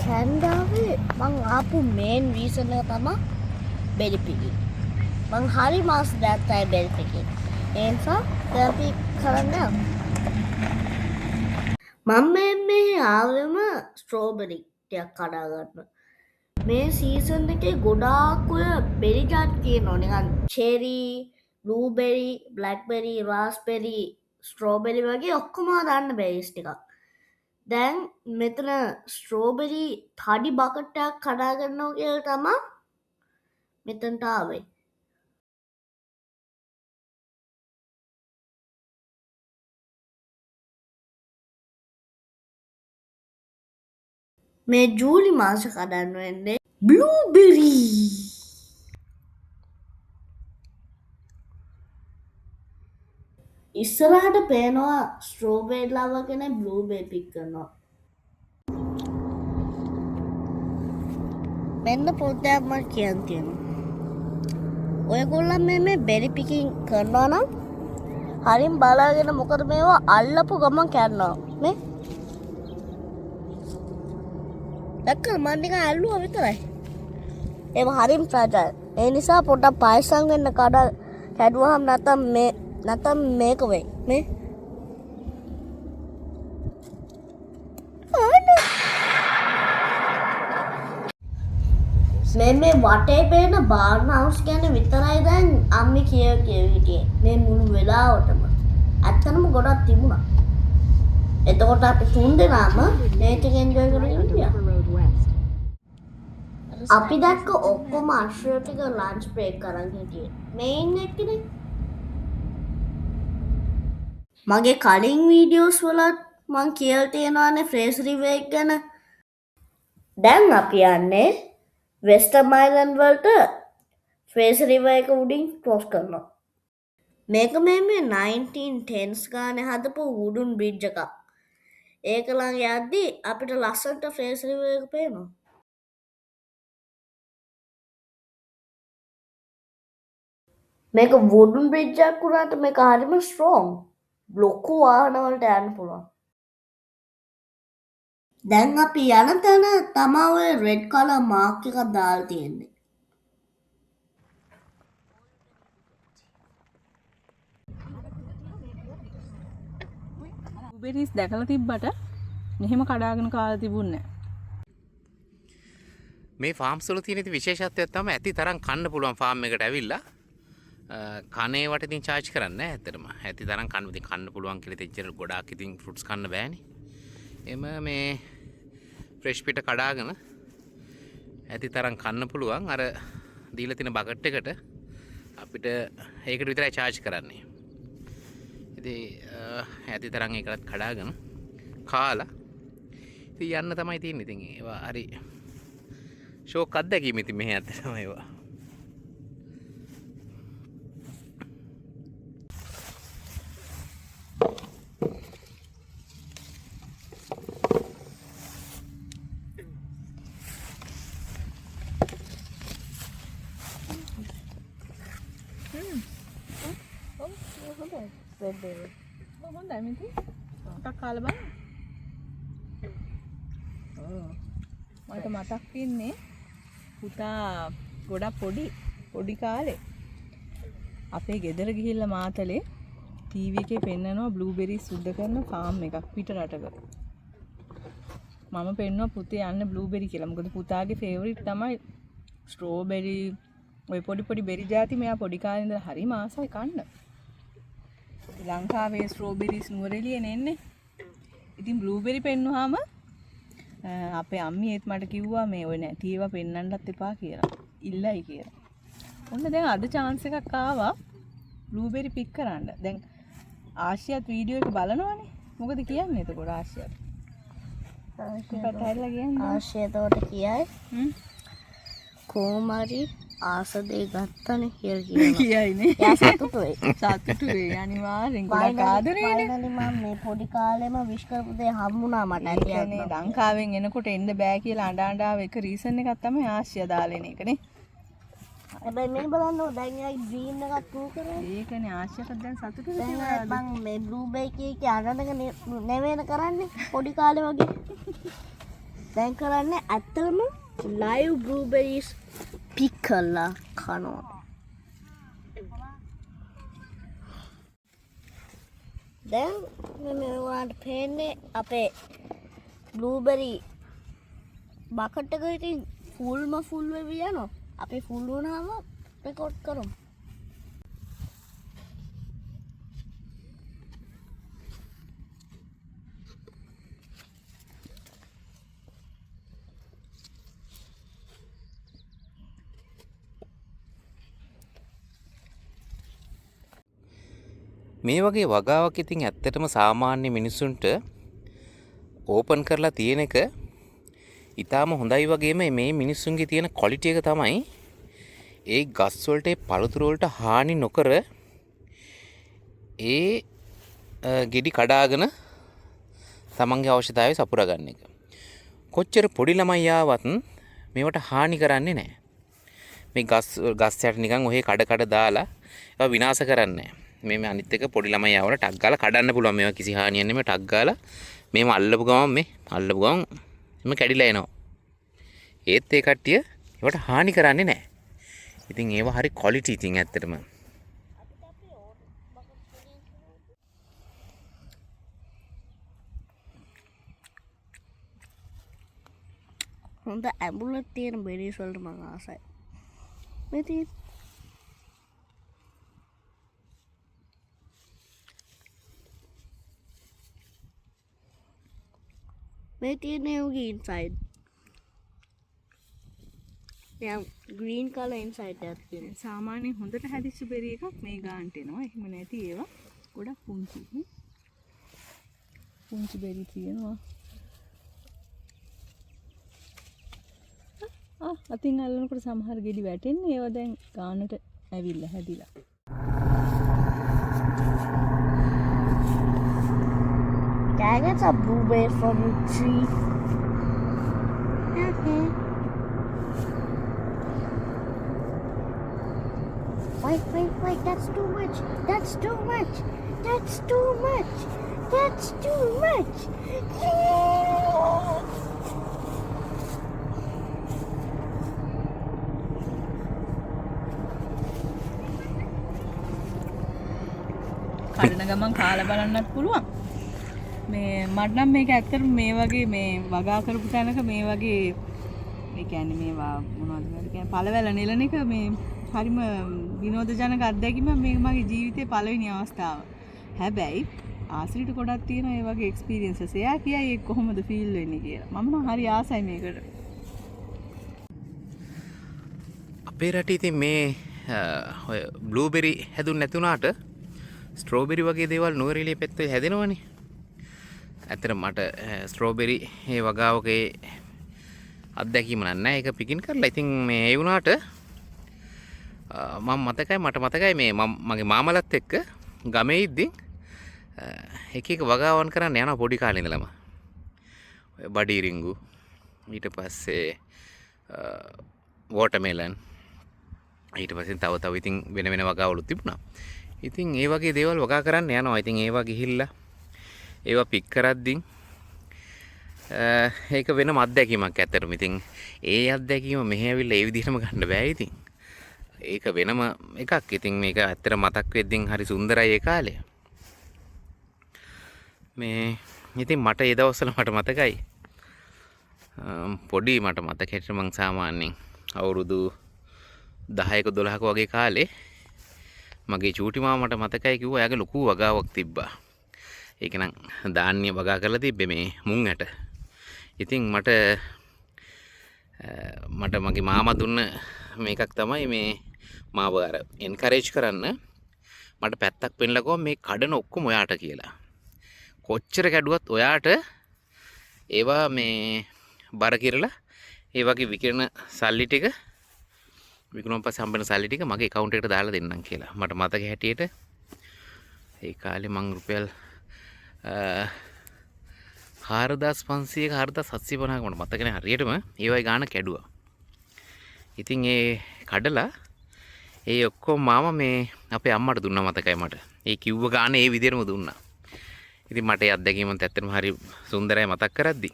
කැනඩාවේ මං ආපු මේන් රීසන් එක තමා බෙරි පිකින්. මං හරි මාස දෙකක් තමයි බෙරි පිකින්. ඒ නිසා දැන් අපි කරන්න යමු. මං මේ ආවෙම ස්ට්‍රෝබෙරි ටිකක් කඩා ගන්න. මේ සීසන් එකේ ගොඩාක් ඔය බෙරි ජාති තියෙනවා. නිකන් චෙරි, බ්ලූබෙරි, බ්ලැක්බෙරි, රාස්බෙරි, ස්ට්‍රෝබෙරි වගේ ඔක්කොම දාන්න බෙරිස් ටිකක්. දැන් මෙතන ස්ට්‍රෝබෙරි තඩි බකට් එකක් කඩා ගන්නවා කියලා තමා මෙතනට ආවේ. මේ ජූලි මාස කඩන්න වෙන්නේ බ්ලූබෙරි. ඉස්සරහට පේනවා ස්ට්‍රෝබෙරි ලවර් කෙනෙක් බ්ලූබෙරි පික් කරනවා. මෙන්න පොඩ්ඩක් මට කියන්න තියෙනවා. ඔයගොල්ලන් මේ බෙරි පිකින් කරනවා නම් හරින් බලාගෙන, මොකද මේවා අල්ලපු ගමන් කැඩෙනවා. මේ දැක්කද මං නිකන් ඇල්ලුවා විතරයි. ඒවා හරිම ෆ්‍රැජයිල්. ඒ නිසා පොඩ්ඩක් පරිස්සම් වෙන්න කැඩුවහම නැත්තම් මේක වෙයි. මේ මේ වටේ පේන බාර්න් හවුස් ගැන විතරයි දැන් අම්මි කිය කිය හිටියේ මේ මුළු වෙලාවටම. ඇත්තටම ගොඩක් තිබුණා. එතකොට අපි තුන් දෙනාම නේචර් එක එන්ජොයි කරගෙන හිටියා. අපි දැක්ක ඔක්කොම අශ්වය ටික ලන්ච් බ්‍රේක් කරන් හිටියේ. මේ ඉන්න එක්කෙනෙක් මගේ කලින් වීඩියෝස් වලත් මං කියලා තියෙනවානේ ෆ්‍රේසර් රිවර් එක ගැන. දැන් අපි යන්නේ වෙස්ටර්න් අයිලන්ඩ් වලට ෆ්‍රේසර් රිවර් එක උඩින් ක්‍රොස් කරනවා. මේක මේ 1910s ගානේ හදපු වුඩන් බ්‍රිජ් එකක්. ඒක ළඟ යද්දි අපිට ලස්සනට ෆ්‍රේසර් රිවර් එක පේනවා. මේක වුඩන් බ්‍රිජ් එකක් වුණාට මේක හරිම ස්ට්‍රෝං. ලොකු වාහන වලට යන්න පුළුවන්. දැන් අපි යන තැන තමා ඔය රෙඩ් කලර් මාක් එකක් දාලා තියෙන්නේ. බ්ලූබෙරිස් දැකලා තිබ්බට මෙහෙම කඩාගෙන කාලා තිබුණේ නෑ. මේ ෆාම්ස් වල තියෙන ඉතින් විශේෂත්වයක් තමයි ඇති තරම් කන්න පුළුවන් ෆාම් එකට ඇවිල්ලා. කන ඒවට ඉතින් චාර්ජ් කරන්නේ නෑ ඇත්තටම. ඇති තරම් කන්න, ඉතින් කන්න පුළුවන් කියලා ඉතින් එච්චර ගොඩාක් ඉතින් ෆෘට්ස් කන්න බෑනේ. එම මේ ෆ්‍රෙෂ් පිට කඩාගෙන ඇති තරම් කන්න පුළුවන්. අර දීලා තියෙන බකට් එකට අපිට ඒකට විතරයි චාර්ජ් කරන්නේ. ඉතින් ඇති තරම් ඒකටත් කඩාගෙන කාලා ඉතින් යන්න තමයි තියෙන්නේ. ඉතින් ඒවා හරි ෂෝක් අත්දැකීම් ඉතින් මෙහි ඇත්තටම ඒවා. හොඳයි මිති. ටිකක් කාලා බලන්න. ඔව්. මට මතක් වෙන්නේ පුතා ගොඩක් පොඩි කාලේ අපේ ගෙදර ගිහිල්ලා මාතලේ ටීවී එකේ පෙන්නනවා බ්ලූබෙරි සුද්ධ කරන ෆාම් එකක් පිට රටක. මම පෙන්නුවා පුතේ යන්න බ්ලූබෙරි කියලා. මොකද පුතාගේ ෆේවරිට් තමයි ස්ට්‍රෝබෙරි, ඔය පොඩි පොඩි බෙරි ජාති. මෙයා පොඩි කාලේ ඉඳලා හරිම ආසයි කන්න. ලංකාවේ ස්ට්‍රෝබෙරිස් නුවරඑළියනේ එන්නේ. ඉතින් බ්ලූබෙරි පෙන්නුවාම අපේ අම්මි ඒත් මට කිව්වා මේ ඔය නැති ඒවා පෙන්වන්නත් එපා කියලා. ඉල්ලයි කියලා. ඔන්න දැන් අද චාන්ස් එකක් ආවා බ්ලූබෙරි පික් කරන්න. දැන් ආශියත් වීඩියෝ එක බලනවනේ. මොකද කියන්නේ එතකොට ආශියත්? පැත්ත හැරිලා කියන්නේ. ආශිය එතකොට කියයි. කොහොම හරි ආස දේ ගත්තනේ කියලා කියනවා. කියයිනේ. එයා සතුටු වෙයි. සතුටු වෙයි අනිවාර්යෙන්. ගොඩක් ආදරේනේ. ෆයිනලි මම මේ පොඩි කාලෙම විශ් කරපු දේ හම්බුණා මට. ඒ කියන්නේ ලංකාවෙන් එනකොට එන්න බෑ කියලා අඬ අඬ ආව එක රීසන් එකක් තමයි ආශියා දාලා එන එකනේ. හැබැයි මේ බලන්න ඕ, දැන් එයාගේ ඩ්‍රීම් එකක් ප්‍රූව් කරේ. ඒකනේ ආශියාට දැන් සතුටු දැන් වෙලා ආයෙත් මං මේ බ්ලූ බෙරි කේක් එක අඬන එක නෙවෙයිනේ කරන්නේ පොඩි කාලේ වගේ. දැන් කරන්නේ ඇත්තටම ලයිව් බ්ලූබෙරිස් පික් කරලා කනවා. දැන් මේ ඔයාලට පේන්නේ අපේ බ්ලූබෙරි බකට් එක ඉතින් ෆුල්ම ෆුල් වෙවි යනවා. අපි ෆුල් වුණාම රෙකෝඩ් කරමු. මේ වගේ වගාවක් ඉතින් ඇත්තටම සාමාන්‍ය මිනිසුන්ට ඕපන් කරලා තියෙන එක ඉතාම හොඳයි. වගේම මේ මිනිස්සුන්ගේ තියෙන ක්වොලිටි එක තමයි ඒ ගස් වලට, ඒ පළතුරු වලට හානි නොකර ඒ ගෙඩි කඩාගෙන තමන්ගේ අවශ්‍යතාවය සපුරා ගන්න එක. කොච්චර පොඩි ළමයි ආවත් මේවට හානි කරන්නේ නැහැ. මේ ගස් යට නිකන් ඔහේ කඩ කඩ දාලා ඒවා විනාශ කරන්නේ නැහැ. මේ අනිත් එක පොඩි ළමයි ආවල ටක් ගාලා කඩන්න පුළුවන්. මේවා කිසි හානියක් නෙමෙයි. ටක් ගාලා මේව අල්ලපු ගමන්, මේ අල්ලපු ගමන් එම කැඩිලා එනවා. ඒත් ඒ කට්ටිය ඒවට හානි කරන්නේ නැහැ. ඉතින් ඒවා හරි ක්වොලිටි ඉතින් ඇත්තටම. හොඳ ඇඹුලක් තියෙන බෙරිස් වලට මං ආසයි. මේ තියෙන මේ තියෙන්නේ උගේ ඉන්සයිඩ්. දැන් ග්‍රීන් කලර් ඉන්සයිඩ් එකක් තියෙනවා. සාමාන්‍යයෙන් හොඳට හැදිච්ච බෙරි එකක් මේ ගානට එනවා. එහෙම නැති ඒවා ගොඩක් පුංචි. පුංචි බෙරි තියෙනවා. අතින් අල්ලනකොට සමහර ගෙඩි වැටෙන්නේ. ඒවා දැන් ගානට ඇවිල්ලා හැදිලා. Can I get some blueberry from your tree? Okay. Wait, wait, wait, that's too much. That's too much. That's too much. That's too much. කඩන ගමන් කාලා බලන්නත් පුළුවන්. මේ මට නම් මේක ඇත්තටම මේ වගේ මේ වගා කරපු තැනක මේ වගේ, ඒ කියන්නේ මේවා මොනවද මේවට කියන්නේ, පළවැල නෙලන එක මේ හරිම විනෝදජනක අත්දැකීමක්. මේක මගේ ජීවිතේ පළවෙනි අවස්ථාව. හැබැයි ආශ්‍රිත ගොඩක් තියෙනවා ඒ වගේ එක්ස්පීරියන්සස්. එයා කියයි ඒක කොහොමද ෆීල් වෙන්නේ කියලා. මම නම් හරි ආසයි මේකට. අපේ රටේ ඉතින් මේ ඔය බ්ලූබෙරි හැදුන් නැති වුණාට ස්ට්‍රෝබෙරි වගේ දේවල් නුවරඑළිය පැත්තේ හැදෙනවනේ. ඇත්තටම මට ස්ට්‍රෝබෙරි ඒ වගාවක ඒ අත්දැකීම නෑ. ඒක පිකින් කරලා. ඉතින් මේ ඒ වුණාට, මම මතකයි, මට මතකයි මේ මගේ මාමලත් එක්ක ගමේ ඉද්දි, එක එක වගාවන් කරන්න යනවා පොඩි කාලේ ඉඳලම. ඔය බඩි ඉරිඟු, ඊට පස්සේ, වෝටර්මෙලන්, ඊට පස්සේ තව තව ඉතින් වෙන වෙන වගාවලුත් තිබුණා. ඉතින් ඒ වගේ දේවල් වගා කරන්න යනවා. ඉතින් ඒවා ගිහිල්ලා ඒවා පික් කරද්දී, ඒක වෙනම අත්දැකීමක් ඇත්තටම. ඉතින් ඒ අත්දැකීම මෙහෙ ඇවිල්ලා ඒ විදිහටම ගන්න බෑ ඉතින්. ඒක වෙනම එකක්. ඉතින් මේක ඇත්තට මතක් වෙද්දී හරි සුන්දරයි ඒ කාලය. මේ ඉතින් මට ඒ දවස්වල මට මතකයි. පොඩි මට මතක හැටියට මං සාමාන්‍යයෙන් අවුරුදු 10ක 12ක වගේ කාලේ මගේ චූටි මාමා මට මතකයි කිව්වා එයාගේ ලොකු වගාවක් තිබ්බා. ඒක නම් ධාන්‍ය වගා කරලා තිබ්බේ මේ මුං ඇට. ඉතින් මට මගේ මාමා දුන්න මේකක් තමයි මේ මාව අර එන්කරේජ් කරන්න මට පැත්තක් පෙන්ලා කිව්වා මේ කඩන ඔක්කොම ඔයාට කියලා. කොච්චර කැඩුවත් ඔයාට ඒවා මේ බර කිරලා ඒ වගේ විකිරණ සල්ලි ටික විකුණුවන් පස්සේ හම්බෙන සල්ලි ටික මගේ ඇකවුන්ට් එකට දාලා දෙන්නම් කියලා. මට මතක හැටියට ඒ කාලේ මං රුපියල් 4500 4750ක මට මතක නෑ හරියටම ඒ වගේ ගාණ කැඩුවා. ඉතින් ඒ කඩලා ඒ ඔක්කොම මාමා මේ අපේ අම්මට දුන්නා මතකයි මට. ඒ කිව්ව ගාණ ඒ විදිහටම දුන්නා. ඉතින් මට ඒ අත්දැකීමත් ඇත්තටම හරි සුන්දරයි මතක් කරද්දි.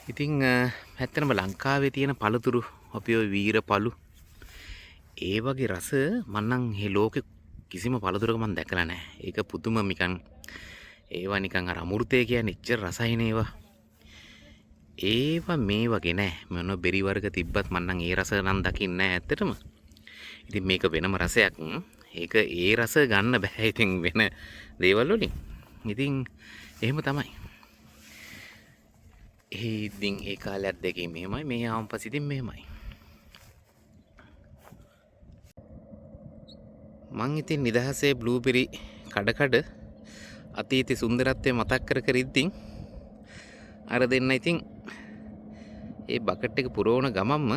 ඉතින් ඇත්තටම ලංකාවේ තියෙන පළතුරු අපි ඔය වීරපළු ඒ වගේ රස මං නම් මේ ලෝකෙ කිසිම පළතුරක මං දැකලා නැහැ. ඒක පුදුම නිකන් ඒවා නිකන් අර අමෘතය කියන්නේ එච්චර රසයිනේ ඒවා. ඒවා මේ වගේ නෑ. මොන බෙරි වර්ග තිබ්බත් මං නම් ඒ රස නම් දකින්නේ නෑ ඇත්තටම. ඉතින් මේක වෙනම රසයක්. ඒක ඒ රස ගන්න බෑ ඉතින් වෙන දේවල් වලින්. ඉතින් එහෙම තමයි. ඒ ඉතින් ඒ කාලේ අත්දැකීම් මෙහෙමයි, මේ ආවම පස්සේ ඉතින් මෙහෙමයි. මං ඉතින් නිදහසේ බ්ලූබෙරි කඩ කඩ අතීතේ සුන්දරත්වය මතක් කර කර ඉද්දින් අර දෙන්න ඉතින් ඒ බකට් එක පුරවන ගමන්ම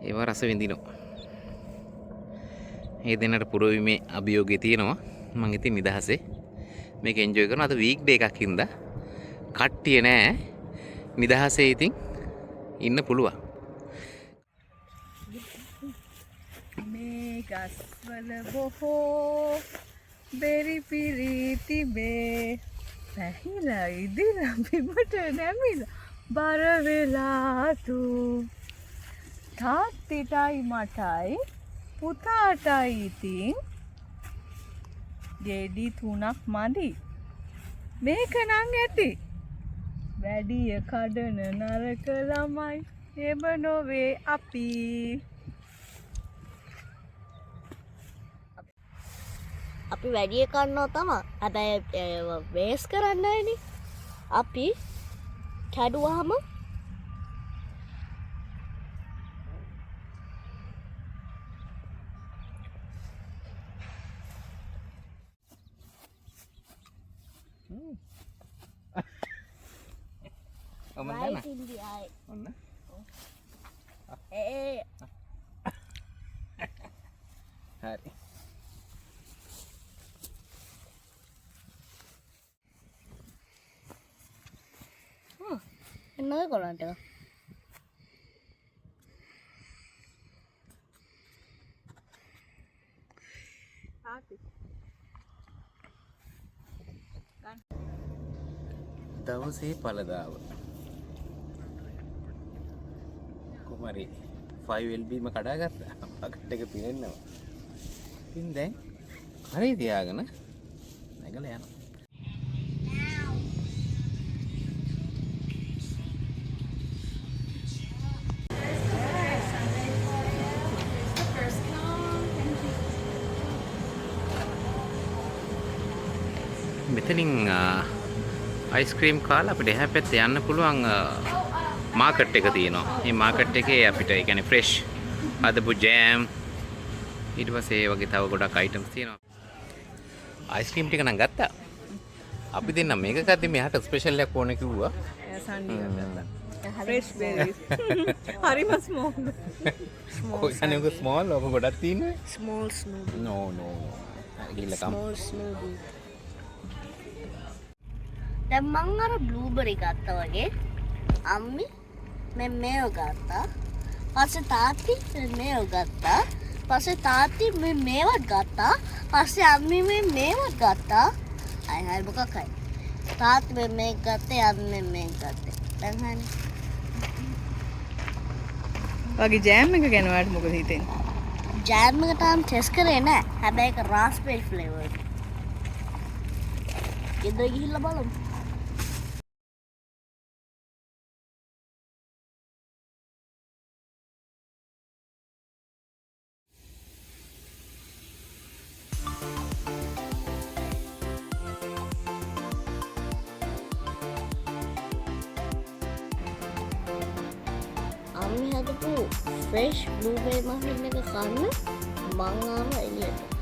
ඒවා රස විඳිනවා. ඒ දෙන්නට පුරවීමේ අභියෝගය තියෙනවා. මං ඉතින් නිදහසේ මේක එන්ජොයි කරනවා. අද වීක් ඩේ එකක් හින්දා කට්ටිය නෑ. නිදහසේ ඉතින් ඉන්න පුළුවන්. මේ ගස්වල බොහෝ බෙරි පිරී තිබේ. පැහිලා ඉදිලා බිමට නැමිලා බර වෙලා තු. තාත්තිටයි මටයි පුතාටයි ඉතින් ගෙඩි 3ක් මදි. මේක නම් ඇති. වැඩිය කඩන නරක ළමයි එහෙම නොවේ අපි. අපි වැඩිය කන්නවා තමා. හැබැයි ඒව වේස් කරන්නේ නෑනේ. අපි කැඩුවාම right in the eye. ඔන්න. ඒ හරි. එන්න ඔය කොළන්ට. දවසේ පළදාව. කොහමරි 5LB ම කඩාගත්තා. බකට් එක පිරෙන්නවා. ඉතින් දැන් කරේ තියාගෙන නැගලා යනවා. මෙතනින් අයිස්ක්‍රීම් කාලා අපිට එහා පැත්තේ යන්න පුළුවන් මාකට් එක තියෙනවා. මේ මාකට් එකේ අපිට ඒ කියන්නේ ෆ්‍රෙෂ් හදපු ජෑම් ඊට පස්සේ ඒ වගේ තව ගොඩක් අයිටම්ස් තියෙනවා. අයිස්ක්‍රීම් ටික නම් ගත්තා. අපි දෙන්න මේක ගද්දි මෙහාට ස්පෙෂල් එකක් ඕනේ කිව්වා. එයා සන්ඩි එකක් ගත්තා. ෆ්‍රෙෂ් බෙරිස්. හරිම ස්මෝල්. ඔය කියන්නේ ඔක ස්මෝල් ඔක ගොඩක් තියෙන්නේ. Small smoothie. No no. හරි ගිහිල්ලා කමු. Small smoothie. දැන් මං අර බ්ලූබෙරි ගත්තා වගේ අම්මි මේ මේව ගත්තා. පස්සේ තාත්ති මේ මේව ගත්තා. පස්සේ තාත්ති මේ මේවත් ගත්තා. පස්සේ අම්මි මේ මේවත් ගත්තා. අය හරි මොකක් හරි. තාත්ති මේ මේක ගත්තේ අම්මි මේ මේක ගත්තේ. දැන් හරි. වගේ ජෑම් එක ගැන ඔයාලට මොකද හිතෙන්නේ? ජෑම් එක තාම ටෙස්ට් කරේ නෑ. හැබැයි ඒක රාස්බෙරි ෆ්ලේවර්. ගෙදර ගිහිල්ලා බලමු. අම්මි හදපු ෆ්‍රෙෂ් බ්ලූබෙරි මෆින් එක කන්න මං ආව එළියට.